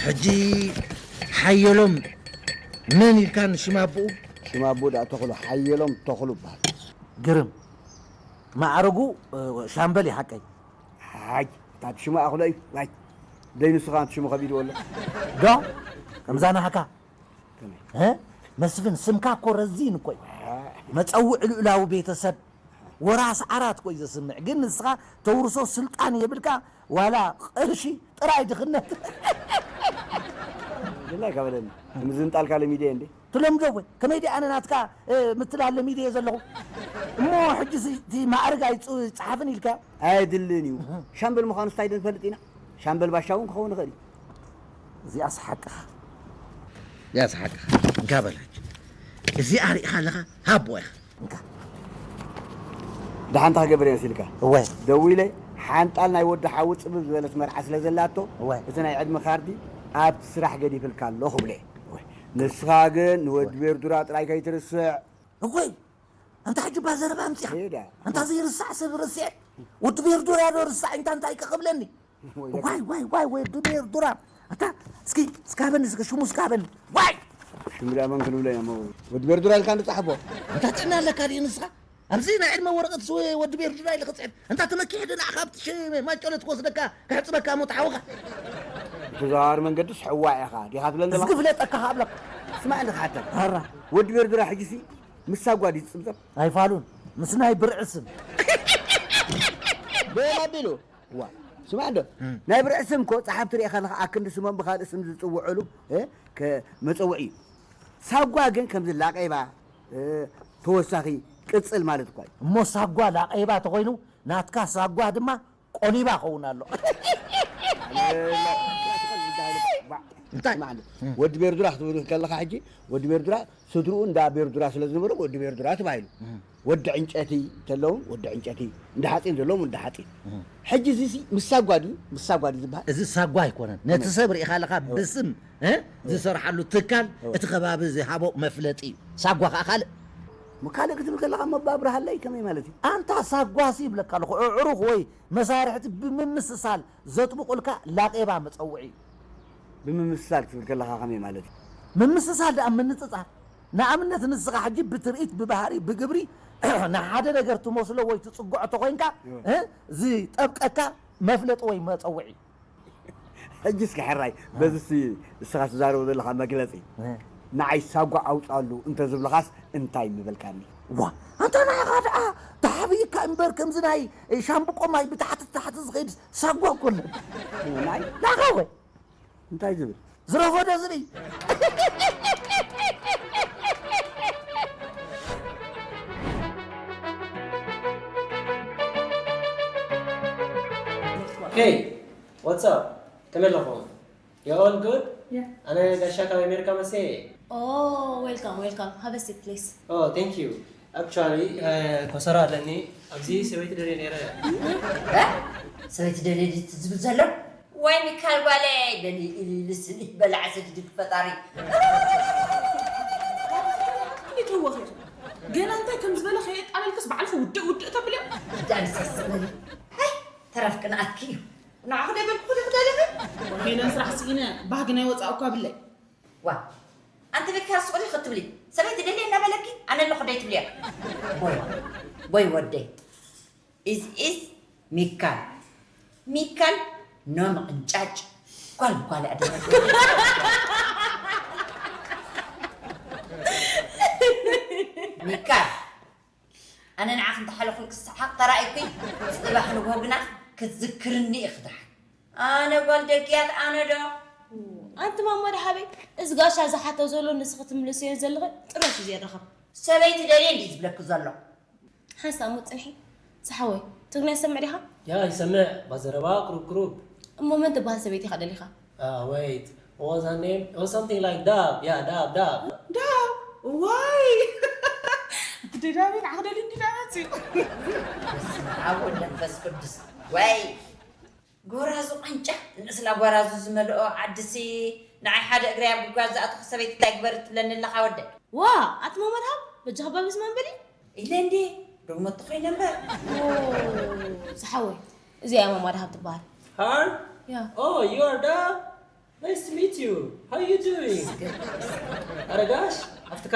ሕጂ ሓየሎም መን ኢልካ ንሽም ኣቦኡ? ሽም ኣቦኡ ደኣ ተኽሉ፣ ሓየሎም ተኽሉ ይበሃል። ግርም። ማዕረጉ፣ እ፣ ሻምበል እዩ ሓቀይ። ሓይ፣ እታ ሽሙ ኣኽሎ እዩ። ዋይ፣ ደይ ንስኻ ሽሙ ከቢድዎ ኣሎ። ዶ? ከምዛ ናህካ? ከመይ? እ? መስፍን፣ ስምካ እኮ ረዚን እኮ እዩ። መጸውዒ ልኡላዊ ቤተሰብ፣ ወራስ ዓራት እኮ እዩ ዘስምዕ። ግን ንስኻ ተውርሶ ስልጣን የብልካ፣ ዋላ ቅርሺ ጥራይ ድኽነት። ግን ኣይከበደኒ። ምዝንጣልካ ለሚደ እንዴ? ትለምዶ ወይ? ከመይ ደኣ ኣነ ናትካ፣ እ፣ ምትላለ ሚድየ ዘለኹ? እሞ ሕጂ ሲ-፣ እቲ ማዕርግ ኣይጽ-፣ ኣይጸሓፍን ኢልካ? ኣየድልን እዩ። እህ። ሻምበል ምዃኑ ስታይ ዶ ንፈልጥ ኢና? ሻምበል ባሻ እውን ክኸውን ይኽእል እዩ። እዚኣስ ሓቅኻ። እዚኣስ ሓቅኻ። እንካ በላች። እዚኣ ርኢኻ ኣለኻ? ሃቦ ኢኻ። እንካ። ደሓን እንታይ ክገብር እየ መሲልካ? እወ። ደዊለ፣ ሓንጣል ናይ ወዲ ሓዊ ጽብብ ዝበለት መርዓ ስለ ዘላቶ፣ እወ። እቲ ናይ ዕድመ ካርዲ ኣብ ስራሕ ገዲፍልካ ኣለኹ ብለ። እወ። ንስኻ ግን ንወዲ እወ። ቤርዱራ ጥራይ ከይትርስዕ። እወይ! ኣንታ ሕጂ እባ ዘረባ ኣምጺኻ። ሄዳ። ኣንታ ዘይርሳዕ ሰብ ረሲዐ። ወዲ ቤርዱራ ዶ ርሳዕ እንታ እንታይ ከ ክብለኒ? ወይ ዋይ፣ ዋይ፣ ዋይ፣ ወዲ ቤርዱራ። ኣታ፣ እስኪ፣ እስካበኒ፣ እስኪ ሽሙ እስካበኒ። ዋይ! ሽም ደኣ መን ክንብሎ ኢና እሞ? ወዲ ቤርዱራ ኢልካ ንጽሓፎ። ኣንታ ጥዕና ኣለካ ድዩ ንስኻ? ኣብዚ ናይ ዕድመ ወረቐት ስ-፣ ወዲ ቤርዱራ ኢለ ክጽሕፍ። ኣንታ ተመኪሕ ዶ ንዓኻ ኣብቲ ሽ-፣ ማንጨሎ ትወስደካ፣ ክሕጽበካ እሞ ተሓውኻ። ብተዘዋዋሪ መንገድስ ሕዋ ኢኻ፣ ዲኻ ትብለኒ ዘለኻ? እስኪ ፍለጠካ ከኣ እብለካ። ስማዕ እንደ ክሓተካ። ኣራ። ወዲ ቤርዱራ ሕጂሲ ምስ ሳጓ ድዩ ዝጽብጸብ? ኣይፋሉን። ምስ ናይ ብርዒ ስም። በየን ኣቢሉ? ዋ፣ ስማዕ ዶ? እም። ናይ ብርዒ ስም እኮ ጸሓፍቲ ርኢኻ ኣለኻ፣ ኣክንዲ ስሞም ብኻልእ ስም ዝጽውዑሉ፣ እ፣ ከ-፣ መጸውዒ እዩ። ሳጓ ግን ከምዚ ላቄባ፣ እ፣ ተወሳኺ ቅጽል ማለት እኳ እዩ። እሞ ሳጓ ላቄባ ተኾይኑ፣ ናትካ ሳጓ ድማ ቆሊባ ኸውን ኣሎ። እንታይ? ስማዕ እንዶ፣ እም። ወዲ ቤርዱራ ክትብል ከለኻ ሕጂ፣ ወዲ ቤርዱራ ስድርኡ እንዳ ቤርዱራ ስለ ዝነበሩ ወዲ ቤርዱራ ተባሂሉ። እም። ወዲ ዕንጨቲ ተለውን ወዲ ዕንጨቲ፣ እንዳ ሓጺን ዘለዎም እንዳ ሓጺን። እም። ሕጂ እዚሲ ምስ ሳጓ ድዩ? ምስ ሳጓ ድዩ ዝበሃል? እዚ ሳጓ ኣይኮነን። ነቲ ከመይ? ሰብ ርኢኻ ኣለኻ እወ። ብስም፣ እ? እወ። ዝሰርሓሉ ትካል እወ። እቲ ከባቢ ዝሃቦ መፍለጢ እዩ። ሳጓ ከኣ ካልእ። እሞ ካልእ ክትብል ከለኻ እሞ ኣባ ኣብርሃለይ ከመይ ማለት እዩ? ኣንታ ሳጓሲ ይብለካ ኣለኹ። ኣዕሩኽ ወይ መሳርሕቲ ብምምስሳል ዘጥብቑልካ ላቄባ መጸውዒ እዩ። ብምምስሳል ክትብል ከለኻ ከመይ ማለት እዩ? ምምስሳል ደኣ ምንጽጻር። ንኣብነት ንስኻ ሕጂ ብትርኢት፣ ብባህሪ፣ ብግብሪ ንሓደ ነገር ትመስሎ ወይ ትጽግዖ ተኾይንካ፣ እወ። እ፣ ዝጠብቀካ መፍለጢ ወይ መጸውዒ። ሕጂ እስኪ ሕራይ፣ እ። በዚ እስኪ ንስኻ ትዛረቦ ዘለኻ መግለጺ፣ እ። ንዓይ ሳጓ ኣውጻሉ እንተ ዝብልኻስ እንታይ ምበልካኒ? ዋ፣ ኣንታ ንዓኻ ደኣ ተሓቢእካ እምበር ከምዚ ናይ ሻምብቆ ማይ ብታሕቲ ታሕቲ ዝኸይድ ሳጓ እኮ ኣሎ። ንዓይ? ንዓኻ ወይ? እንታይ ዝብል? ዝረፈደ ዝብል። Hey, what's up? ከመይ ኣለኹም? You all good? Yeah. ኣነ ጋሻ ካብ ኣሜሪካ መሰየ። Oh, welcome, welcome. Have a seat, please. Oh, thank you. Actually, uh, ኮሰራ ኣለኒ። ኣብዚ ሰበይቲ ደልየ ነይረ። እ? ሰበይቲ ደልየ ድዩ ዝብል ዘሎ? ወይ ሚካል ጓለይ በሊ ኢሊ ኢሊ ስኒ በላዕ ሰዲድክ ፈጣሪ። እንዴት ወኸት ገና እንታይ ከም ዝበለ ከየጣለልክስ ባዕልኹ ውድእ ውድእ ተብልዮ። ዳንሰስ በሊ። ሀይ ተረፍክን ኣትኪ እዩ። ንዓኹ ደበልኩ ክደለኸ። ሄለን ስራሕ ስኢነ ባህጊ ናይ ወፃእ እኳ ብለይ። ዋ ኣንቲ ቤትካ ስቑሊ ክትብሊ ሰበይቲ ደልየ እናበለኪ ኣነ ኣለኹ ደይ ትብልያ። ቦይ ቦይ ወደይ ኢዝ ኢዝ ሚካል ሚካል ኖ ምቕንጫጭ ጓል ጓል ኣደረገ። ሚካል ኣነ ንዓኺ እንተሓለኹን ክሰሓቕ ተራእይኩ ጽባሕ ንግሆ ግና ክትዝክርኒ ኢኺ ደሓን። ኣነ ጓል ደቅያት ኣነ ዶ ኣንቲ ማማ ደሓበይ እዚ ጋሻ ዝሓቶ ዘሎ ንስኺ ትምልስዮ ዘለኺ ጥረሽ እዩ ዘረኸብ ሰበይቲ ደልየ እንዲ ዝብለኪ ዘሎ። ሓንሳብ ሞት ፅንሒ ዝሓወይ ትግርኛ ሰምዕ ዲኻ ያ ይሰምዕ ባዘረባ ቅሩብ ቅሩብ እሞ መን ትበሃል ሰበይቲ ኢኻ ደሊኻ Uh, wait, what was her name? It was something like Dab. Yeah, Dab, Dab. ዳብ ዋይ እቲ ደዳቢ ንዓኽደሊ እንዲዳናት እዩ በስመ ኣብ ወወልድ ወመንፈስ ቅዱስ። ወይ ጎራዙ ቃንጫ ንእስና ጎራዙ ዝመልኦ ዓድሲ ንዓይ ሓደ እግረይ ኣብ ጉድጓድ ዝኣተኹ ሰበይቲ እንታይ ግበር ትብለኒ ኣለኻ ወደ ዋ ኣቲ ማማ ደሃብ በጃኻ ባብስ መንበሊ ኢለ እንዴ ዶሞቲ ኮይነ እምበር ዝሓወይ እዚኣ ማማ ደሃብ ትበሃል Her? ያ Oh, you are Dab? Nice to meet you. How you doing? ኣረጋሽ? ሃፍትካ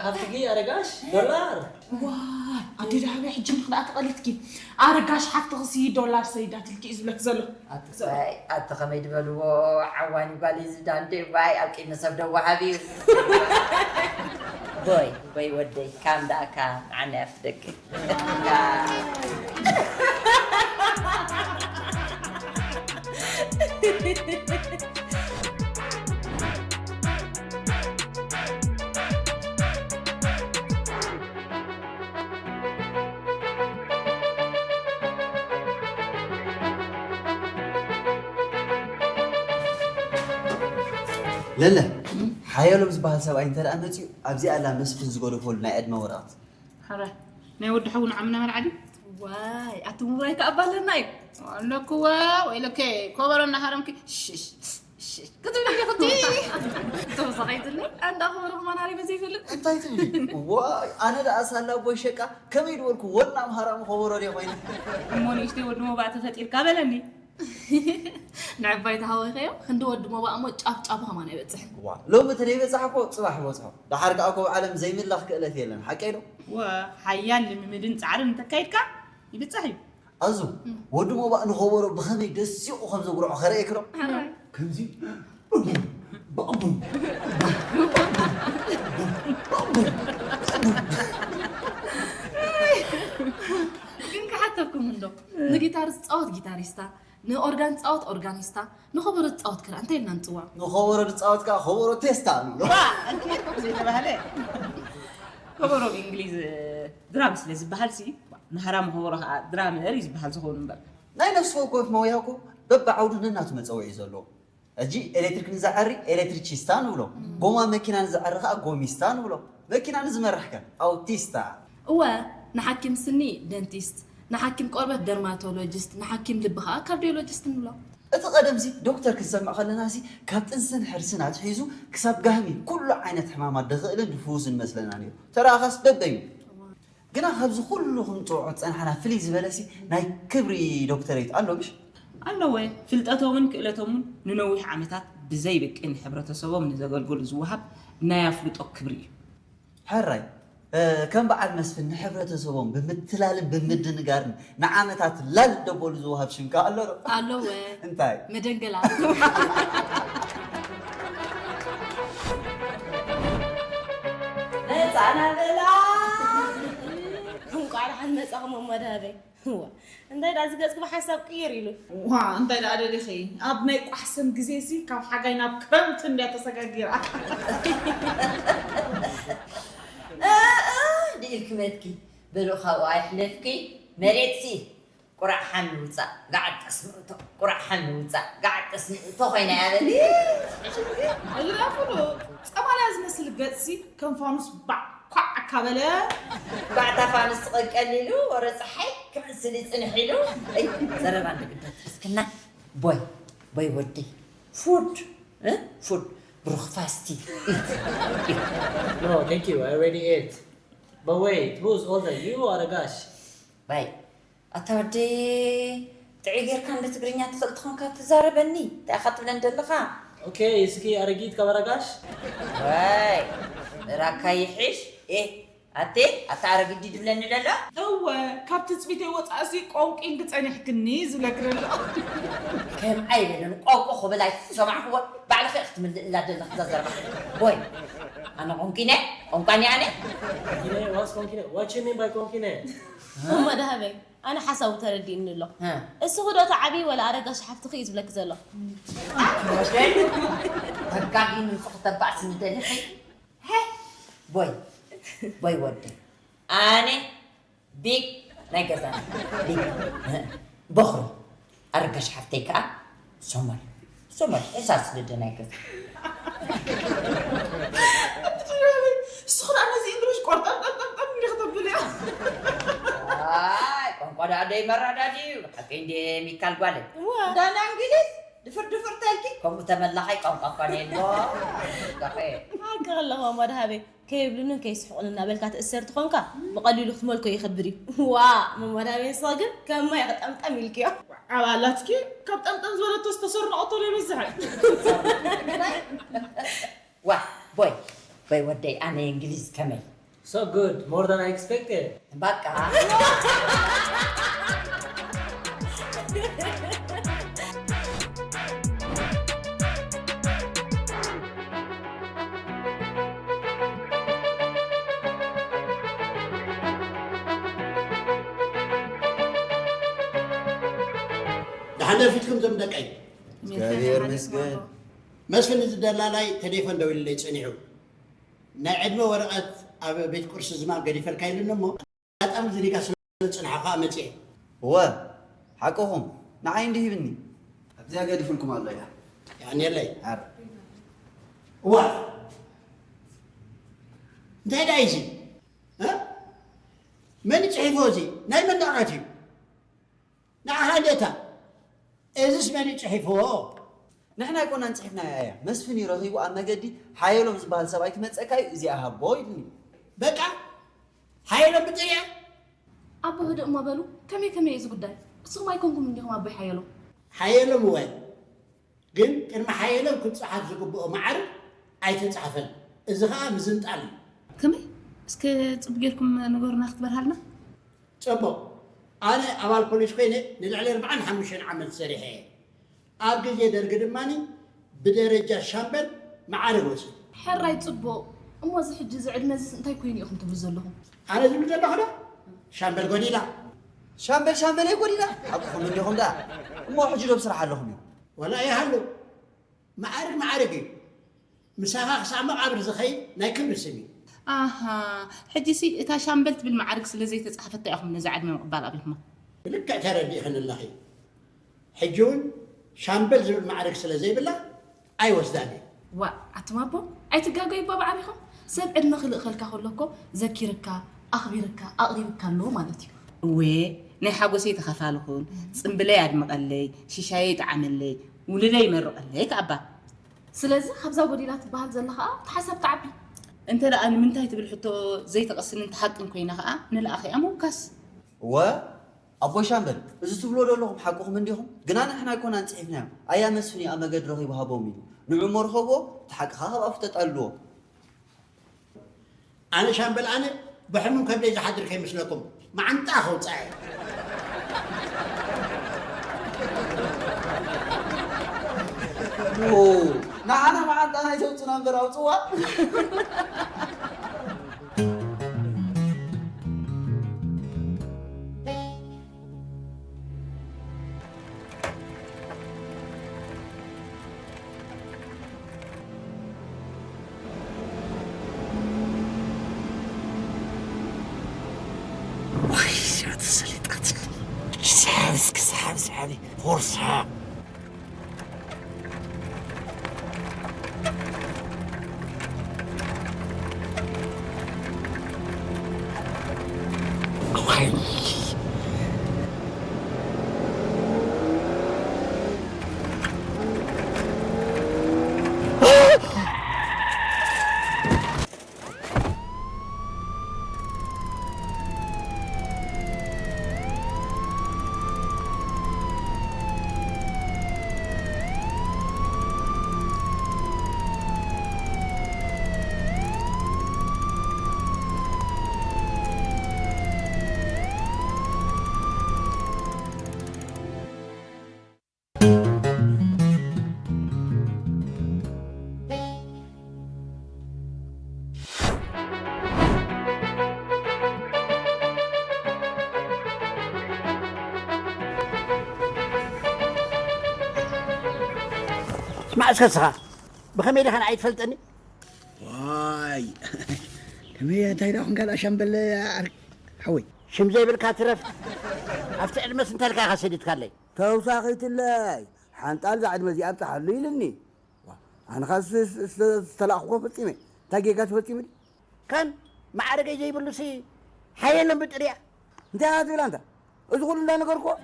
ሃፍትኪ ኣረጋሽ? ዶላር? ዋይ ኣደ ደሃበይ ሕጂ ንኽድኣ ተቐሊትኪ ኣረጋሽ ሓፍትኽሲ ዶላር ሰይዳትልኪ እዩ ዝብለክ ዘሎ ኣቲ ከመይ ድበልዎ ዓዋኒ ጓል እዚ ዳንዴ ዋይ ኣብ ቂሚ ሰብ ደወሃብ እዩ ቦይ ቦይ ወደይ ካም ደኣ ካም ዓና ኣብቲ ደቂ ለለ ሓየሎም ዝበሃል ሰብኣይ እንተ ደኣ መፅዩ ኣብዚኣ ኣላ መስፍን ዝገደፈሉ ናይ ዕድመ ወረቐት ሓራይ ናይ ወዲ ሓው ንዓምና መልዓሊ ዋይ ኣቲ ምውራይ ከኣ ኣለና እዩ ኣለክወ ወይለከ ኮበሮ እናሃረምኪ ሽሽ ሽሽ ክትብሊ ዲኹቲ ተወሳኸይትለይ ኣንዳ ክብሩ ክማን ሃሪመ ዘይፈልጥ እንታይ ትብሊ ዋይ ኣነ ደኣ ሳላ ኣቦይ ሸቃ ከመይ ድበልኩ ወና ኣምሃራ ምኸበሮ ድየ ኮይነ እሞ ንእሽተይ ወዲ መባእ ተፈጢርካ በለኒ ንዕባይ ተሃወኸዮ ክንዲ ወዲ መባእ እሞ ጫፍ ጫፉ ከማን ኣይበፅሕን ዋ ሎሚ እቲ ደይበፃሕኮ ፅባሕ በፅሖ ደሓር ከዓ ኮብ ዓለም ዘይምላኽ ክእለት የለን ሓቀይ ዶ ወ ሓያል ልምምድን ፃዕርን እንተካይድካ ይብፃሕ እዩ ኣዙ ወዲ ሞባእ ንኸበሮ ብኸመይ ደሲቑ ከም ዘጉርዖ ከርእየኪ ዶ ከምዚ ግን ክሓተኩም እንዶ ንጊታር ዝፃወት ጊታሪስታ ንኦርጋን ዝፃወት ኦርጋኒስታ ንኸበሮ ዝፃወት ከ እንታይ ኢልና ንፅዋ ንኸበሮ ዝፃወት ከዓ ኸበሮ ቴስታ ንብሎ ዘይተባህለ ከበሮ ብእንግሊዝ ድራም ስለ ዝበሃል ሲ ንሃራም ከበሮ ከዓ ድራመር እዩ ዝበሃል ዝኸውን እምበር ናይ ነፍሲ ወከፍ መውያ እኮ በብዓውዱ ነናቱ መፀውዒ እዩ ዘለዎ ሕጂ ኤሌክትሪክ ንዘዐሪ ኤሌክትሪቺስታ ንብሎ ጎማ መኪና ንዘዐሪ ከዓ ጎሚስታ ንብሎ መኪና ንዝመርሕ ከ ኣውቲስታ እወ ንሓኪም ስኒ ደንቲስት ንሓኪም ቆርበት ደርማቶሎጂስት ንሓኪም ልቢ ከዓ ካርዲዮሎጂስት ንብሎ እቲ ቀደምሲ ዶክተር ክንሰምዕ ከለናሲ ካብ ጥንስን ሕርስን ኣትሒዙ ክሳብ ጋህሚ ኩሉ ዓይነት ሕማማት ደኽእልን ድፍውስን መስለና ነይሩ ተረኣኻስ በበዩ ግና ካብዚ ኩሉ ክንፅውዖ ዝፀናሕና ፍልይ ዝበለሲ ናይ ክብሪ ዶክተሬት ኣሎ ምሽ ኣለወ ፍልጠቶምን ክእለቶምን ንነዊሕ ዓመታት ብዘይብቂ ንሕብረተሰቦም ንዘገልግሉ ዝወሃብ ናይ ኣፍልጦ ክብሪ እዩ ሕራይ ከም በዓል መስፍን ንሕብረተሰቦም ብምትላልን ብምድንጋርን ንዓመታት ላል ደበሉ ዝወሃብ ሽም ከ ኣሎ ዶ? ኣለወ እንታይ? መደንገላ መጻና በላ እንቋዕ ደሓን መጻኹም እሞ ደሃበይ እዋ እንታይ ደኣ ዝገጽኪ ብሓሳብ ቅይር ኢሉ ዋ እንታይ ደኣ ደሊኺ ኣብ ናይ ቋሕሰም ግዜ ሲ ካብ ሓጋይ ናብ ክረምቲ እንድያ ተሰጋጊራ ድኢልኪ መትኪ በሉ ካብኡ ኣይሕለፍኪ መሬት ሲ ቁራዕ ሓሚ ውፃእ ጋዓት ጠስሚ እቶ ቁራዕ ሓሚ ውፃእ ጋዓት ጠስሚ እቶ ኮይና እያ በሊ ኣይራፍሉ ጸማልያ ዝመስል ገጽ ሲ ከም ፋኑስ ባዕ ኳዕ ካበለ ባዕታ ፋኑስ ትቐቀል ኢሉ ወረ ፀሓይ ክምስል ይፅንሕ ኢሉ ዘረባ ንግደት እስክና ቦይ ወይ ወደይ፣ ፉድ፣ እ? ፉድ፣ ብሩኽ ፋስቲ። No, thank you. I already ate. But wait, who's older, you or Agash? ባይ፣ ኣታ ወደይ፣ ጥዑይ ጌርካ እንደ ትግርኛ ትኽእል ትኾንካ ትዛረበኒ። እንታይ ኢኻ ትብለን ዘለኻ? Okay, እስኪ ኣረጊት ካብ ኣረጋሽ። ወይ፣ ራካ ይሕሽ። ኤ፣ ኣቴ፣ ኣታ ኣረጊት ድዩ ድብለኒ ደሎ? እወ፣ ካብ ትጽቢተይ ወጻእሲ ቆንቂንኪ ጸኒሕክኒ ዝብለኪ ደሎ። ከምዓ ይበለን ቋንቋ ክብል ኣይሰማዕክዎ። ባዕልኺ ኢኺ ትምልእላ ዘለኺ እዛ ዘረባ። ወይ፣ ኣነ ቆንቂነ? ቆንቋኒ ኣነ? Konkine, what's konkine? What you mean by konkine? እሞ ደሃበይ፣ ኣነ ሓሳቡ ተረዲእኒ ኣሎ። እ። እስኺ ዶ ትዓብዪ ወላ ኣረጋሽ ሓፍትኺ እዩ ዝብለኪ ዘሎ። ተጋጊ ንሱ ክተባእስ ምደሊኺ? ሄ፣ ቦይ፣ ቦይ ወደይ። ኣነ ቢግ ናይ ገዛና ቢግ በኹሩ ኣረጋሽ ሓፍተይ ከኣ ሶማል ሶማል ሕሳስ ልደ ናይ ገዛ ንስኹ ደኣ ነዚ እንግሊሽ ቆርጠምጠምጠምጠም እንዲኹ ተብሉ እያ ኣይ ቋንቋ ደኣ ደይ መረዳድ እዩ ሓቂ እንደ ሚካል ጓለ ዳና እንግሊዝ ድፍር ድፍር ተልኪ ከምኡ ተመላኻይ ቋንቋ እኳ ነየልዎ ሓቂ ኣለኹ ማማ ደሃበይ ከይብሉንን ከይስሕቑን እናበልካ ትእሰር ትኾንካ ብቐሊሉ ክትመልኮ ይኸብድ እዩ። ዋ መማዳቤ ንስኻ ግን ከም ማይ ክጠምጠም ኢልክዮ። ዓብ ኣላትኪ ካብ ጠምጠም ዝበለቶ ዝተሰርነቐቶ ዶ ይበዝሐ። ዋ ቦይ ቦይ ወደይ ኣነ እንግሊዝ ከመይ So good, more than I expected. በቃ ደሓን ደፊትኩም ዞም ደቀይ እግዚኣብሔር ይመስገን። መስፍን እዚ ደላላይ ተሌፎን ደዊሉለይ ጸኒሑ ናይ ዕድመ ወረቐት ኣብ ቤት ቁርሲ ዝማም ገዲፈልካ ኢሉኒ እሞ ኣጣሚ ዝሪጋ ስለ ዝጽንሓ ከኣ መጽኤ። እወ ሓቅኹም ንዓይ እንዲ ሂብኒ ኣብዚኣ ገዲፉልኩም ኣሎ እያ። የቐንየለይ። ኣር እዋ እንታይ ደኣ እዚ እ? መን እዩ ጽሒፎ እዚ ናይ መን ወረቐት እዩ? ንዓኻ እንዴታ እዝስ መን እዩ ጽሒፍዎ? ንሕና ኣይኮናን ጽሒፍናያ እያ መስፍን እዩ ረኺቡ ኣብ መገዲ ሓየሎም ዝበሃል ሰብኣይ ክመጸካ እዩ እዚኣ ሃቦ ኢሉኒ። በቃ ሓየሎም ብጥሪያ ኣቦ ህድእ እሞ በሉ ከመይ ከመይ እዩ እዚ ጉዳይ እስኹም ኣይኮንኩም እንዲኹም ኣቦይ ሓየሎም። ሓየሎም እወ ግን ቅድሚ ሓየሎም ክጸሓፍ ዝግብኦ መዓርግ ኣይተጻሕፈን እዚ ኸኣ ምዝንጣል እዩ። ከመይ እስከ ጽቡቕ ጌርኩም ንገሩና ክትበርሃልና። ጽቡቕ ኣነ ኣባል ፖሊስ ኮይነ ንልዕሊ ኣርብዓን ሓሙሽተን ዓመት ሰሪሐ እየ። ኣብ ግዜ ደርጊ ድማ ብደረጃ ሻምበል መዓርግ ወሲደ። ሕራይ ጽቡቕ እሞ እዚ ሕጂ እዚ ዕድመ እዚስ እንታይ ኮይኑ ኢኹም ትብሉ ዘለኹም? ኣነ ዝብል ዘለኹ ዶ ሻምበል ጎዲላ። ሻምበል ሻምበለይ ጎዲላ ሓቅኹም እንዲኹም ደኣ እሞ ሕጂ ዶ ብስራሕ ኣለኹም ኢኹም? ወላ ይሃሉ መዓርግ መዓርግ እዩ። ምሳኻ ክሳዕ መቓብር ዝኸይድ ናይ ክብሪ ስም እዩ። ኣሃ ሕጂሲ እታ ሻምበል ትብል መዓርግ ስለ ዘይተጻሕፈታ ኢኹም ነዛ ዕድመ ምቕባል ኣቢልኩማ። ብልክዕ ተረዲእኽኒ ኣለኺ። ሕጂ እውን ሻምበል ዝብል መዓርግ ስለ ዘይብላ ኣይወስዳን እየ። ዋእ ኣቱም ኣቦ ኣይትጋገዩ እባ ባዕልኹም። ሰብ ዕድመ ክልእኸልካ ከሎ እኮ ዘኪርካ፣ ኣኽቢርካ፣ ኣቕሪብካ ኣሎ ማለት እዩ። እወ ናይ ሓጎሰይ ተኻፋሊ ኩን፣ ጽምብለይ ኣድምቐለይ፣ ሽሻየይ ጥዓመለይ፣ ውሉደይ መርቐለይ ከኣ እባ። ስለዚ ካብዛ ጎዲላ ትበሃል ዘላ ከኣ እቲ ሓሳብ ትዓቢ። እንተ ደኣ ንምንታይ ትብል ሕቶ ዘይተቐስንን ትሓቅን ኮይና ከኣ ንልኣኺኣ ምውካስ። እወ ኣቦይ ሻምበል፣ እዚ ትብልዎ ዘለኹም ሓቅኹም እንዲኹም፣ ግና ንሕና ኣይኮናን ጽሒፍናዮ፣ ኣያ መስፍን እዩ ኣብ መገዲ ረኺቡ ሃቦም ኢሉ፣ ንዑ እሞ ርኸብዎ፣ እቲ ሓቂ ኸኣ ካብ ኣፉ ተጣልልዎ። ኣነ ሻምበል ኣነ ብሕሙም ከብደይ ዝሓድር ከይመስለኩም፣ መዓንጣ ከውጽኣ እየ። ንዓና መዓንጣና ኣይተውጽና እምበር ኣውጽዋ። ሰሓብ እስኪ ሰሓብ ሰሓቢ ፎርሳ ስማዕ እስከ ንስኻ፣ ብኸመይ ዲኻ ንዓይ ትፈልጠኒ? ዋይ፣ ከመይ እንታይ ደኣ ኹንካ ደኣ ሻምበል ዓር-፣ ሓወይ? ሽም ዘይብልካ ትረፍ። ኣብቲ ዕድመስ እንታይ ኢልካ ኢኻ ሰዲድካለይ? ተውሳኺትለይ፣ ሓንጣል እዛ ዕድመ እዚኣ ኣብጽሓሉ ኢልኒ። ዋ፣ ኣነ ኸኣ ስ-፣ ስ-፣ ስ-፣ ዝተላእኽዎ ፈጺመ። እንታይ ጌጋ ተፈጺሙ ድዩ? ከም ማዕረገይ ዘይብሉሲ ሓየሎም ብጥርያ። እንታይ ኢኻ ትብል ኣንታ? እዚ ኹሉ እንዳነገርኩዎ?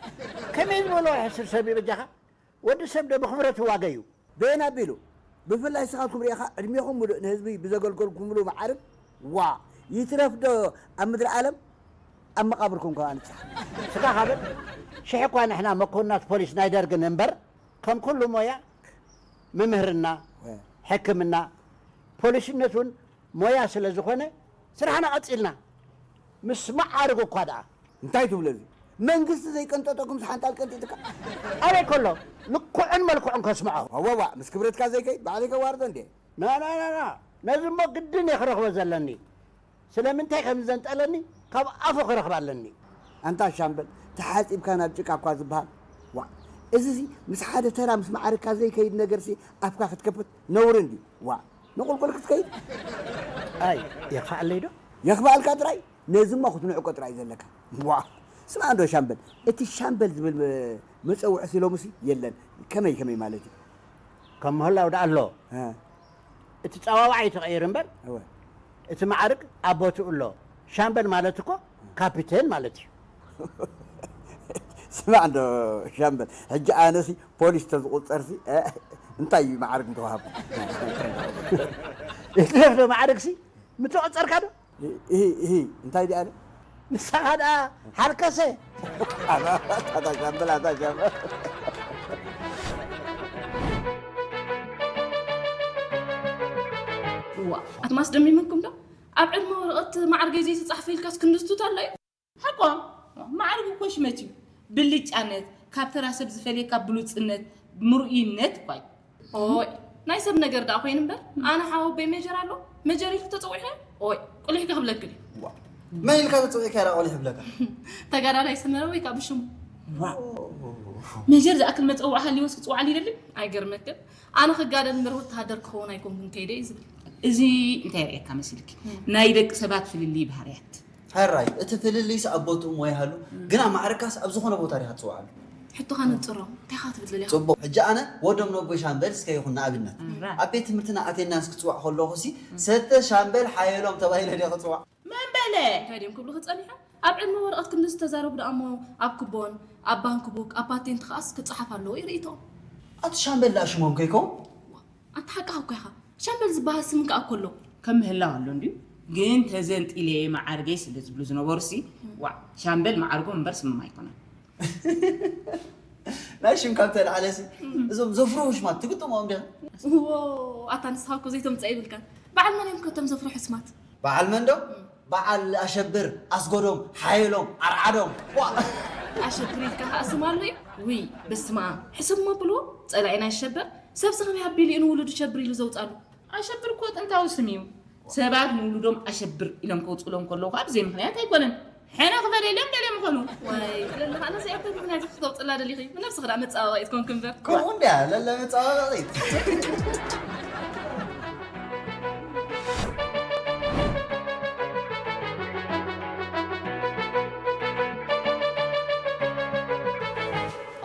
ከመይ ዝበሎ ሕሱር ሰብ እዩ በጃኻ? ወዲ ሰብ ዶ ብኽብረት ይዋገ እዩ? በየን ኣቢሉ? ብፍላይ ንስኻትኩም ርኢኻ ዕድሜኹም ምሉእ ንህዝቢ ብዘገልገልኩምሉ መዓርግ፣ ዋ፣ ይትረፍ ዶ ኣብ ምድሪ ዓለም ኣብ መቓብርኩም ከኣ ንጽሓ። ስኻ ኻበል ሽሕ እኳ ንሕና መኮንናት ፖሊስ ናይ ደርግን እምበር፣ ከም ኩሉ ሞያ ምምህርና፣ ወ- ሕክምና፣ ፖሊስነት እውን ሞያ ስለ ዝኾነ ስራሕና ቀጺልና። ምስ መዓርግ እኳ ደኣ። እንታይ ትብሎ እዚ? መንግስቲ ዘይቀንጠጠኩም ሓንጣል ቀንጢጥካ? ኣበይ ከሎ ልክዑን መልክዑን ከስምዖ። ዋዋዋ፣ ምስ ክብረትካ ዘይከይድ ባዕለይ ከዋርዶ እንዴ? ና፣ ና፣ ና፣ ና። ነዚ እሞ ግድን እየ ክረኽቦ ዘለኒ። ስለምንታይ ከም ዘንጠለኒ ካብ ኣፉ ክረኽብ ኣለኒ። ኣንታ ሻምበል፣ ተሓጺብካ ናብ ጭቃ እኳ ዝበሃል። ዋ፣ እዚዚ ምስ ሓደ ተራ ምስ መዓርግካ ዘይከይድ ነገርሲ ኣፍካ ክትከፍት ነውሪ እንድዩ። ዋ፣ ንቑልቁል ክትከይድ። ኣይ፣ የኽፍኣለይ ዶ? የኽፍኣልካ ጥራይ፣ ነዚ እሞ ክትንዕቆ ጥራይ እዩ ዘለካ። ዋ፣ ስማዕ እንዶ ሻምበል፣ እቲ ሻምበል ዝብል መ-፣ መጸውዒ ሲ ሎምሲ የለን። ከመይ ከመይ ማለት እዩ? ከም ምህላው ደኣ ኣሎ። እ። እቲ ጸዋውዓ እዩ ተቐይሩ እምበር፣ እወ። እቲ መዓርግ ኣብ ቦትኡ ኣሎ። ሻምበል ማለት እኮ ካፒቴን ማለት እዩ። ስማዕ እንዶ ሻምበል፣ ሕጂ ኣነሲ ፖሊስ ተዝቑጸርሲ፣ እ፣ እንታይ እዩ መዓርግ ምተዋህቡ? ይትረፍ ዶ መዓርግሲ? ምተቖጸርካ ዶ? እሂ፣ እሂ፣ እንታይ ደኣ ኣለ? ንስኻ ደኣ ሓርከሰ። ኣታ ሻምበል፣ ኣታ ሻምበል። እዋ፣ ኣትማስ ደሚምኩም ዶ? ኣብ ዕድመ ወረቐት ማዕርገይ ዘይተጻሕፈ ኢልካስ ክንድስቱት ኣሎ እዩ? ሓቋ፣ ማዕርግ እኮ ሽመት እዩ። ብልጫነት፣ ካብ ተራ ሰብ ዝፈልየካ ብሉጽነት፣ ምርኡይነት እኳ እዩ። ኦይ፣ ናይ ሰብ ነገር ደኣ ኮይኑ እምበር፣ ኣነ ሓወቦይ ሜጀር ኣሎ፣ ሜጀር ኢልኪ ተጸዊዕኺ? ኦይ፣ ቁሊሕ ክብለኪ ድዩ? ዋ፣ መን ኢልካ ተጸዊዕካ ደኣ ቁሊሕ ይብለካ? ተጋዳላይ ሰመረ ወይ ከዓ ብሽሙ። ዋ። ሜጀር ዝኣክል መጸውዒ ሃልዩዎስ ክጽውዓሉ ይደሊ? ኣይገርመክን። ኣነ ክጋደል እምበር ወተሃደር ክኸውን ኣይኮንኩን ከይደ እዩ ዝብል። እዚ እንታይ የርእየካ መሲልኪ? እም። ናይ ደቂ ሰባት ፍልልይ ባህርያት። ሕራይ፣ እቲ ፍልልይስ ኣብ ቦትኡ እሞ ይሃሉ፣ እም። ግና ማዕርግካስ ኣብ ዝኾነ ቦታ ዲኻ ትጽውዓሉ? ሕቶኻ ነጽሮ፣ እንታይ ኢኻ ክትብል ደሊኻ? ጽቡቕ፣ ሕጂ ኣነ ወዶም ነቦይ ሻምበል እስከ ይኹን ንኣብነት። እም። ኣብ ቤት ትምህርትና ኣትየናስ ክጽዋዕ ከለኹሲ፣ እም። ሰተ ሻምበል ሓየሎም ተባሂለ ድየ ክጽዋዕ? መን በለ? እንታይ ድዮም ክብሉኺ ጸኒሖም? ኣብ ዕድመ ወረቐት ክንዲ ዝተዛረቡ ደኣ እሞ ኣብ ክቦን፣ ኣብ ባንክ ቡክ፣ ኣብ ፓቴንት ከኣስ ክጸሓፍ ኣለዎ እዩ ርእይቶኦም። ኣቲ ሻምበል ደኣ ሽሞም ከይከውን? ኣንታ ሓቅኻ እኮ ኢኻ። ሻምበል ዝበሃል ስም ከኣ እኮ ኣሎ። ከም ምህላው ኣሎ እንድዩ። ግን ተዘንጢለ ማዓርገይ ስለ ዝብሉ ዝነበሩሲ፣ ዋዕ፣ ሻምበል ማዓርጎም እምበር ስሞም ኣይኮነን። ናይ ሽም ካብ ተልዓለሲ፣ እዞም ዘፍርሑ ሽማት ትግጥሞም ዲኻ? እዎ፣ ኣታ ንስኻ እኮ ዘይተምጽኣ ይብልካን። በዓል መን እዮም እኮ እቶም ዘፍርሑ ስማት? በዓል መን ዶ? በዓል ኣሸብር፣ ኣስጎዶም፣ ሓየሎም፣ ዓርዓዶም። ዋ! ኣሸብር ኢልካ ከኣ ስም ኣሎ እዩ? ውይ፣ በስመ ኣብ። ሕሰብ እሞ ብልዎ፣ ጸላኢና ኣሸብር። ሰብሲ ከመይ ኣቢሉ እዩ ንውሉዱ ሸብር ኢሉ ዘውጻሉ? ኣሸብር እኮ ጥንታዊ ስም እዩ። ሰባት ንውሉዶም ኣሸብር ኢሎም ከውጽእሎም ከለዉ ከኣ ብዘይ ምኽንያት ኣይኮነን። ሕነ ክፈለሎም ደልዮም ይኾኑ። ዋይ፣ ለለ ከኣ ነዚ ኣቦይ ምኽንያት ከተውጽላ ደሊኺ? ንነብስኺ ደኣ መጸባበቒት ኮንኪ እምበር። ከምኡ እንድያ፣ ለለ መጸባበቒት።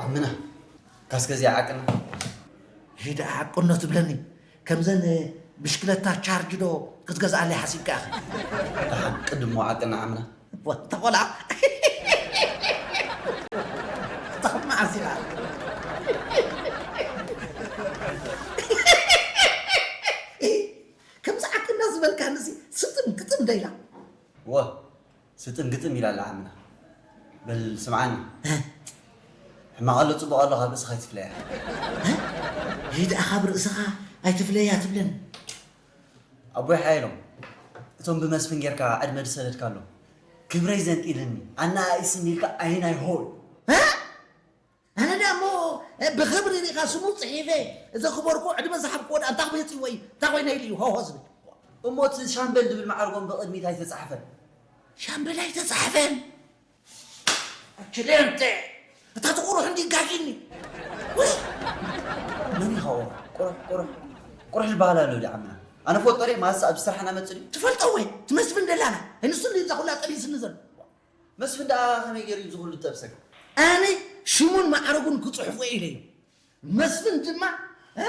ኣምና፣ ካስከ እዚኣ ዓቅና። ሂዳ ዓቅኖ ትብለኒ። ከምዘን ብሽክለታ ቻርጅ ዶ ክትገዝኣለይ ሓሲብካ ኢኻ? ደሓን ቅድሞ ዓቅና ዓምና። ወታ ቆልዓ። ተኸማዕ እዚኣ። ከምዚ ዓቅና ዝበልካንሲ ስጥም ግጥም ዶ ኢላ? ወ፣ ስጥም ግጥም ኢላ ኣላ ዓምና። በል ስምዓኒ። እ? ሕማቕ ኣሎ ጽቡቕ ኣሎ ካብ ርእስኻ ኣይትፍለያ። እ? ሂዳ ካብ ርእስኻ ኣይትፍለያ ትብለኒ። ኣቦይ ሓየሎም፣ እቶም ብመስፍን ጌርካ ዕድመ ዝሰደድካሎም፣ ክብረይ ዘንጢልኒ፣ ኣነኣኢስኒ ኢልካ ኣይናይ ሆይ። እ? ኣነ ደኣ እሞ፣ እ፣ ብኽብሪ ሪኢኻ ስሙ ጽሒፈ ዘኽበርኩ ዕድመ ዝሃብክዎ ደኣ እንታይ ክበጽዎ እዩ? እንታይ ኮይነ ኢሉ እዩ ሆሆ ዝብል? እሞ እቲ ሻምበል ዝብል ማዕርጎም ብቕድሚት ኣይተጻሕፈን። ሻምበል ኣይተጻሕፈን? ኣክሲደንት! እታ ትቑሩሕ እንዲ ጋጊኒ! ውይ! መን ኢኻ ቁሩሕ? ቁሩሕ ዝበሃል ኣሎ ድዩ ዓምና? ኣነ ፈልጦ ድየ? ማሳ ኣብዚ ስራሕና መጽእ ድዩ? ትፈልጦ ወይ? እቲ መስፍን ደላና። ንሱ እንድዩ እዛ ኩላ ጠቢስኒ ዘሎ። መስፍን ደኣ ከመይ ገይሩ እዩ እዚ ኩሉ ዝጠብሰካ? ኣነ ሽሙን ማዕረጉን ክጽሕፎ እየ ኢለዮ። መስፍን ድማ፣ እ፣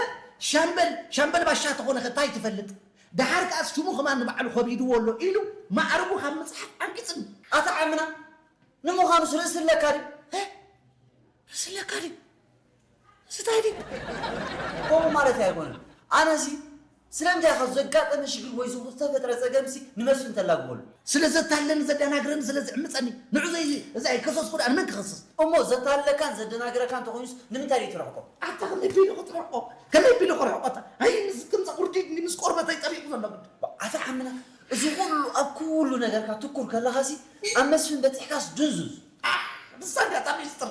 ሻምበል፣ ሻምበል ባሻ ተኾነ ከ እንታይ ትፈልጥ? ደሓር ከኣስ ሽሙ ከማን ንባዕሉ ከቢድዎ ኣሎ ኢሉ ማዕረጉ ካብ ምጽሓፍ ዓንቂጽኒ። ኣታ ዓምና፣ ንምዃኑስ ርእሲ ኣለካ ድዩ? እ? ርእሲ ኣለካ ድዩ? እዚ እንታይ ድዩ? ከምኡ ማለት ኣይኮነን። ኣነሲ ስለምንታይ ኢኻ ዘጋጠመ ሽግር ወይ ዝኹ-፣ ዝተፈጥረ ጸገምሲ ንመስፍን ተላግበሉ? ስለ ዘታለኒ ዘደናግረኒ ስለ ዝዕምጸኒ ንዑ ዘይ-፣ እዛ ኣይከሰስኩ ደኣ ንመን ክኸስስ? እሞ ዘታለካን ዘደናግረካን እንተኾይኑስ ንምንታይ ደይ ትረሕቆ? ኣታ ከመይ ቢሉ ክትረሕቆ? ከመይ ቢሉ ክረሕቆ? ኣታ ኣይ ምስ ክምዛ ቁርዲድ ምስ ቆርበተይ ጠቢቑ ዘሎ ግዲ። ኣታ ዓምና፣ እዚ ኩሉ ኣብ ኩሉ ነገርካ ትኩር ከለኻሲ ኣብ መስፍን በጺሕካስ ድንዙዝ። ኣሕ፣ ንሳ እንድያ እታ ሚስጥር።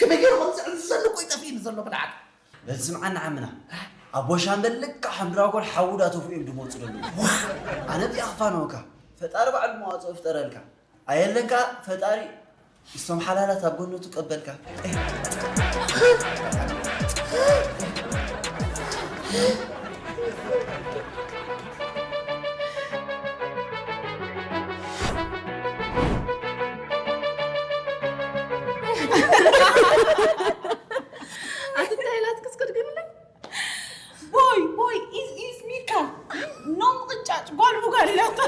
ከመይ ገይሩ ከም ዝዕዝዘኒ እኮ እዩ ጠፊእኒ ዘሎ ብልዓት። በል ስምዓኒ ዓምና፣ ኣቦ ሻምበል ልክዕ ከም ድራጎን ሓዊ ዳተፍኡ እዮም ድመፁ ዘለዉ። ኣነ እዚኣ ክፋነወካ፣ ፈጣሪ ባዕሉ መዋፅኦ ይፍጠረልካ። ኣየለካ ፈጣሪ ምስቶም ሓላላት ኣብ ጎኑ ትቀበልካ። ኣቲ እንታይ ኢላትክስ ክትግምለይ? ቦይ፣ ቦይ፣ ኢዝ፣ ኢዝ ሚካ። ኖም ቅጫጭ ጓል ብጓል ኢላቶ።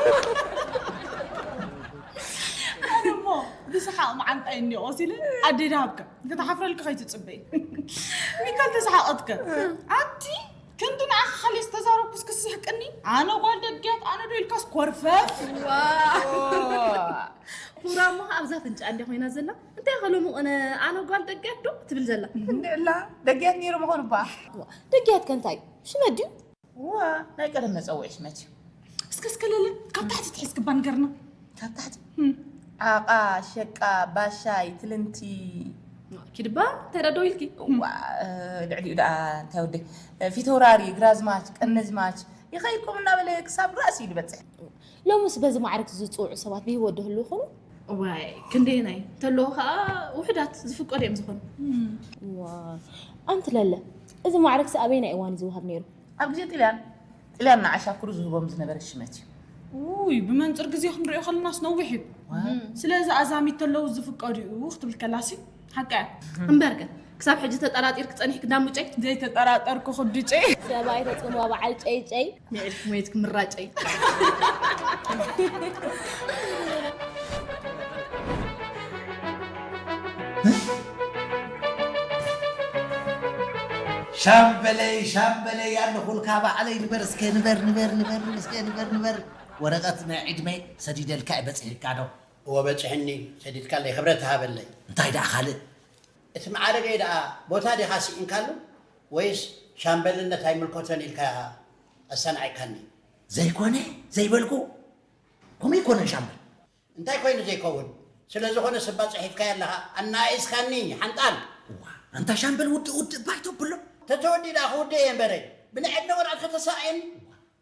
ኣነ እሞ ብሰሓቕ መዓንጣይ እኒኦ ሲለ ኣደይ ድሃብካ። ክትሓፍረልካ ከይትጽበይ። ሚካ እንተሰሓቐትካ። ኣቲ ክንዲ ንዓኻ ካልእ ዝተዛረብኩስ ክስሕቅኒ? ኣነ ጓል ደግያት፣ ኣነ ዶ ኢልካስ ኮርፈፍ? ዋው። ኩራ እሞ ከኣ ኣብዛ ኣፍንጫ እንድያ ኮይና ዘላ። እንታይ ኢኻ ሎሚ ቅነ ኣነ ጓል ደግያት ዶ ትብል ዘላ? እንድዕላ፣ ደግያት ነይሩ ምኾኑ እባ። ዋ፣ ደግያት ከ እንታይ? ሽመት ድዩ? እዋ፣ ናይ ቀደም መጸውዒ ሽመት እዩ። እስከ፣ እስከ ለለ፣ ካብ ታሕቲ ትሒዝክባ ንገርና። ካብ ታሕቲ? ህም። ዓቓ፣ ሸቃ፣ ባሻይ፣ ትልንቲ። ኪድባ፣ እንታይ ደኣ ደው ኢልኪ? እዋ፣ እ፣ ልዕሊኡ ደኣ እንታይ ወደይ? እ፣ ፊተውራሪ፣ ግራዝማች፣ ቀነዝማች፣ ይኸይድኩም እናበለ ክሳብ ራእሲ እዩ ዝበጽሕ። ሎምስ በዚ ማዕረግ ዝጽውዑ ሰባት ብህይወት ዶ ህልው ይኾኑ? እዋይ፣ ክንደየናይ እንተለዉ ኸኣ ውሑዳት ዝፍቀዱ እዮም ዝኾኑ። እም። እዋ፣ ኣንቲ ለለ፣ እዚ ማዕረግሲ ኣበየናይ እዋን እዩ ዝወሃብ ነይሩ? ኣብ ግዜ ጥልያን፣ ጥልያን ንዓሻክሩ ዝህቦም ዝነበረ ሽመት እዩ። ውይ፣ ብመንጽር ግዜ ክንሪኦ ከለናስ ነዊሕ እዩ። ዋ። ስለዚ ኣዛሚት ተለዉ ዝፍቀዱ እዩ ክትብል ከላሲ ሓቃ እያ። እምበርከ፣ ክሳብ ሕጂ ተጠራጢርኪ ጸኒሕኪ ዳሙጨይ? ዘይተጠራጠርኩ ክዱጨይ። ሰብኣይ ተጽንዋ በዓል ጨይጨይ። ንዒልኪ ሞየትኪ ምራጨይ። ሻምበለይ፣ ሻምበለይ፣ ኣለኹልካ ባዕለይ። ንበር እስከ፣ ንበር፣ ንበር፣ ንበር፣ እስከ ንበር፣ ንበር። ወረቐት ናይ ዕድመይ ሰዲደልካ እዩ፣ በጺሕካ ዶ? እወ፣ በጺሕኒ። ሰዲድካለይ፣ ክብረት ሃበለይ። እንታይ ደኣ ካልእ? እቲ መዓረገይ ደኣ ቦታ ዲኻ ስኢንካሉ ወይስ ሻምበልነት ኣይምልከቶን ኢልካ ኣሰናዒካኒ? ዘይኮነ ዘይበልኩ፣ ከምኡ ኣይኮነን ሻምበል። እንታይ ኮይኑ ዘይከውን? ስለ ዝኾነስ እባ ጽሒፍካዮ ኣለኻ፣ ኣናኢስካኒ ሓንጣል። እዋ፣ ኣንታ ሻምበል ውድእ ውድእ ባይ ተብሎ። ተተወዲ ደኣ ክውድእ እየ እምበረ፣ ብናይ ዕድመ ወርቂ ከተሳቕየኒ።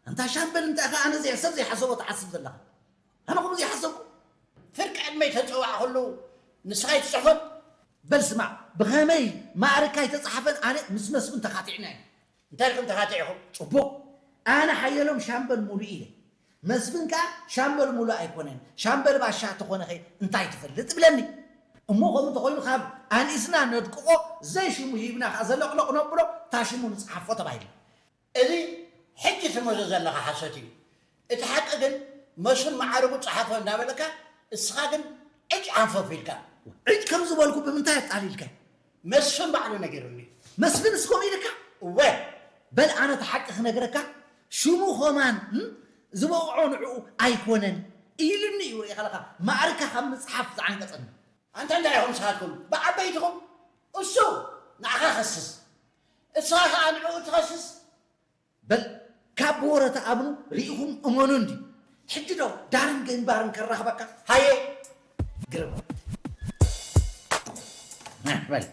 ኣንታ ሻምበል እንታይ ኢኻ ኣነ ዘይ-፣ ሰብ ዘይሓሰቦ ትሓስብ ዘለኻ? ኣነ ከምኡ ዘይሓሰብኩ። ፍርቂ ዕድመይ ተጸዋዕኩሉ ንስኻ ኣይትጽሕፎን? በል ስማዕ፣ ብኸመይ ማዕርካ ኣይተጻሓፈን ኣነ ምስ መስፍን ተኻቲዕና ኢና። እንታይ ኢልኩም ተኻቲዕኹም? ጽቡቕ። ኣነ ሓየሎም ሻምበል ሙሉእ ኢለ። መስፍን ከኣ ሻምበል ሙሉእ ኣይኮነን፣ ሻምበል ባሻ ተኾነኸ እንታይ ትፈልጥ እብለኒ። እሞ ከምኡ እንተኾይኑ ካብ ኣንኢስና ነድቅቖ፣ ዘይሽሙ ሂብና ከኣ ዘለቕለቕ ነብሎ፣ እታ ሽሙ ንጽሓፎ ተባሂሉ። እዚ ሕጂ ትመዞ ዘለኻ ሓሶት እዩ። እቲ ሓቂ ግን መስፍን መዓርጉ ጸሓፎ እንዳበለካ፣ እስኻ ግን ዕጭ ዓንፈፍ ኢልካ። ዕጭ ከም ዝበልኩ ብምንታይ ኣጣሊልካ? መስፍን ባዕሉ ነጊሩኒ። መስፍንስ ከምኡ ኢልካ? እወ። በል ኣነ እቲ ሓቂ ክነግረካ፣ ሽሙ ኸማን፣ እም፣ ዝበቕዖ ንዕኡ ኣይኮነን ኢሉኒ እዩ። ርኢኻ ኣለኻ፣ ማዕርካ ካብ ምጽሓፍ ዝዓንቀጸኒ። ኣንታ እንታይ ኢኹም ንስኻትኩም ብዓበይትኹም? እሱ ንዓኻ ከስስ፣ እስኻ ኸኣ ንዕኡ ትኸስስ። በል ካብ ብወረ ተኣምኑ ርኢኹም እመኑ እንዲ። ሕጂ ዶ ዳርን ግንባርን ከራኽበካ? ሃየ ግርም። ና በል።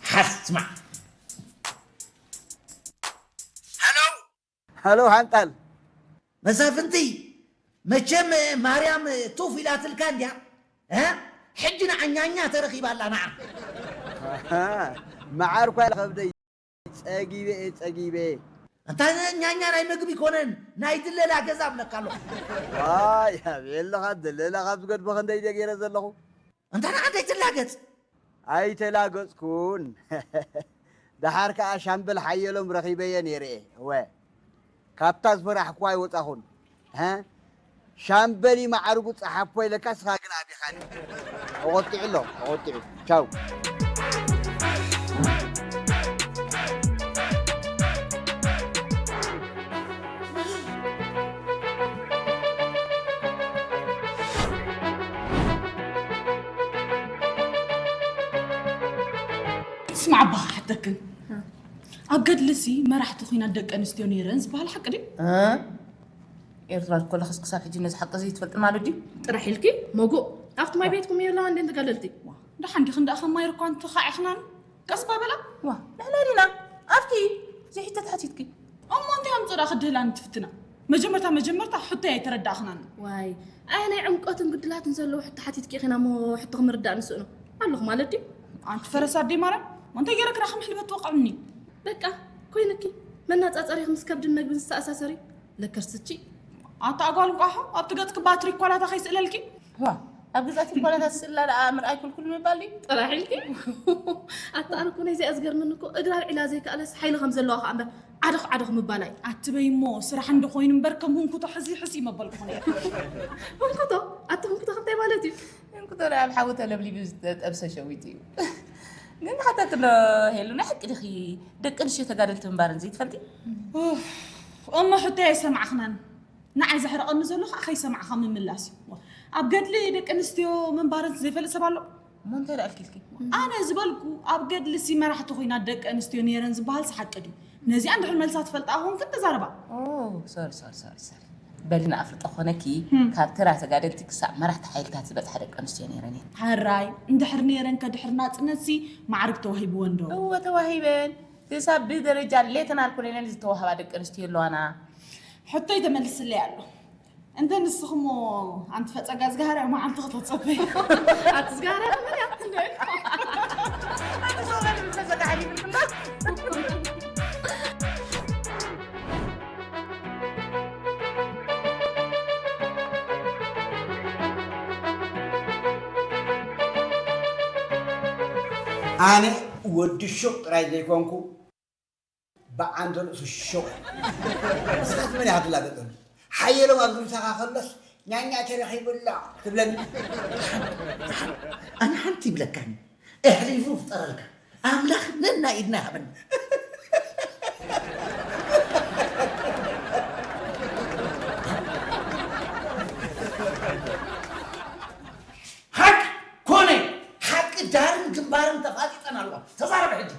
ሓስ ስማዕ። ሃሎ። ሃሎ ሓንጣል። መሳፍንቲ፣ መቸም ማርያም ቱፍ ኢላትልካ እንድያ። እ? ሕጂ ንዓ ኛኛ ተረኺባ ኣላ ንዓ። መዓር እኳ ከብደይ ጸጊበ እየ ጸጊበ። እንታ ኛኛ ናይ ምግቢ ኮነን ናይ ድለላ ገዛ እብለካ ኣለኹ። ዋይ ኣቤለኻ ድለላ ካብ ዝገድፎ ክንደይ ድየ ገይረ ዘለኹ። እንታ ንዓ እንታይ ትላገጽ? ኣይተላገጽኩን። ደሓር ከኣ ሻምበል ሓየሎም ረኺበዮ ነይረ እየ። እወ፣ ካብታ ዝፈራሕኩዋ ኣይወጻኹን። እ? ሻምበል ይመዓርጉ ጸሓፎይ፣ ለካ ስኻ ግን ኣቢኻኒ። ተቖጢዑ ኣሎ፣ ተቖጢዑ። ቻው። ስማዕ ኣባኻ ሓተክን ኣብ ገድልሲ መራሕቲ ኹናት ደቂ ኣንስትዮ ነይረን ዝበሃል ሓቂ ድዩ? ኤርትራ ከለኽስ ክሳብ ሕጂ ነዚ ሓቂ እዚ ትፈልጢ ማለት ድዩ? ጥራሕ ኢልኪ መጉእ ኣብቲ ማይ ቤትኩም እየ ኣለዋ እንዴ ተጋደልቲ? ደሓን ዲኺ እንዳ ከም ማይ ርኳን ተኻዒኽናን ቀስ ባበላ? ዋ ንሕና ዲና ኣብቲ ዘይሕቶ ተሓቲትኪ እሞ እንታይ ኣምፅኦ ደኣ ክድህላኒ ትፍትና? መጀመርታ መጀመርታ ሕቶይ ኣይተረዳእኽናን። ዋይ ኣየ ናይ ዕምቆትን ግድላትን ዘለዎ ሕቶ ሓቲትኪ ኢኺና እሞ ሕቶ ክምርዳእ ንስእኖ ኣለኹ ማለት ድዩ? ኣንቲ ፈረስ ኣደይ ማርያም እንታይ ገይረ ክዳ ከም ሕልበት ትወቕዕኒ? በቃ ኮይንኪ መናፃፀሪኺ ምስ ከብድን መግብን ዝተኣሳሰሪ ለከርስቺ ኣታ ኣጓል እንቋሖ ኣብቲ ገፅኪ ባትሪ ኳላታ ከይስእለልኪ ዋ ኣብ ገዛእቲ ኳላታት ስእላ ደኣ ምርኣይ ኩልኩል ምባል ድዩ? ጥራሕ ኢልኪ ኣታ ኣነ እኮ ናይዚኣ ዝገርመኒ እኮ እግራ ኣልዒላ ዘይከኣለስ ሓይሊ ከም ዘለዋ ከኣ እምበር ዓደኹ ዓደኹ ምባል ኣዩ። ኣትበይ እሞ ስራሕ እንዶ ኮይኑ እምበር ከም ህንኩቶ ሕዚ ሕሲ መበልኩ ነይረ። ህንኩቶ ኣቲ ህንኩቶ ክንታይ ማለት እዩ? ህንኩቶ ደኣ ኣብ ሓዊ ተለብሊቡ ዝተጠብሰ ሸዊት እዩ። ግን ሓተኪ እንዶ ሄሉ ናይ ሓቂ ዲኺ ደቂ ኣንስትዮ ተጋደልቲ ምንባረን ዘይትፈልጢ? እሞ ሕቶይ ኣይሰማዕኽናን። ንዓይ ዘሕርቐኒ ዘሎ ከዓ ከይሰማዕኻ ምምላስ እዩ። ኣብ ገድሊ ደቂ ኣንስትዮ ምንባረን ዘይፈልጥ ሰብ ኣሎ? እሞ እንታይ ደኣ ኣልኪልኪ? ኣነ ዝበልኩ ኣብ ገድልሲ መራሕቲ ኹናት ደቂ ኣንስትዮ ነይረን ዝበሃልሲ ሓቂ ድዩ? ነዚኣ እንድሕር መልሳ ትፈልጣ ኮንክን ተዛረባ። ኦ ሶሪ ሶሪ ሶሪ ሶሪ በሊ ንኣፍልጦ ኮነኪ ካብ ተራ ተጋደልቲ ክሳብ መራሕቲ ሓይልታት ዝበፅሓ ደቂ ኣንስትዮ ነይረን እየን። ሕራይ እንድሕር ነይረን ከ ድሕሪ ናፅነትሲ ማዕርግ ተዋሂብወን ዶ? እወ ተዋሂበን ክሳብ ብደረጃ ሌተናል ኮሎኔል ዝተዋህባ ደቂ ኣንስትዮ ኣለዋና። ሕቶይ ተመሊስለይ ኣሎ። እንተ ንስኽሞ ኣንቲ ፈጸጋ ዝጋህርያ መዓልቲ ክተጸበይ። ኣቲ ዝጋህርያ ተመልያ። ኣነ ወዲ ሹቕ ጥራይ ዘይኮንኩ ብዓንተ ርእሱ ሹቕ። ንስኻስ መን ኢኻ ትላገጸሉ? ሓየሎም ኣብዚ ምሳኻ ከሎስ ኛኛ ተረኺቡላ ትብለኒ። ኣነ ሓንቲ ይብለካኒ፣ ኣሕሊፉ ይፍጠረልካ ኣምላኽ ነናይ ኢድና ይሃበና። ሓቂ ኮነ፣ ሓቂ ዳርን ግንባርን ተፋጢጠን ኣለዋ። ተዛረብ ሕጂ።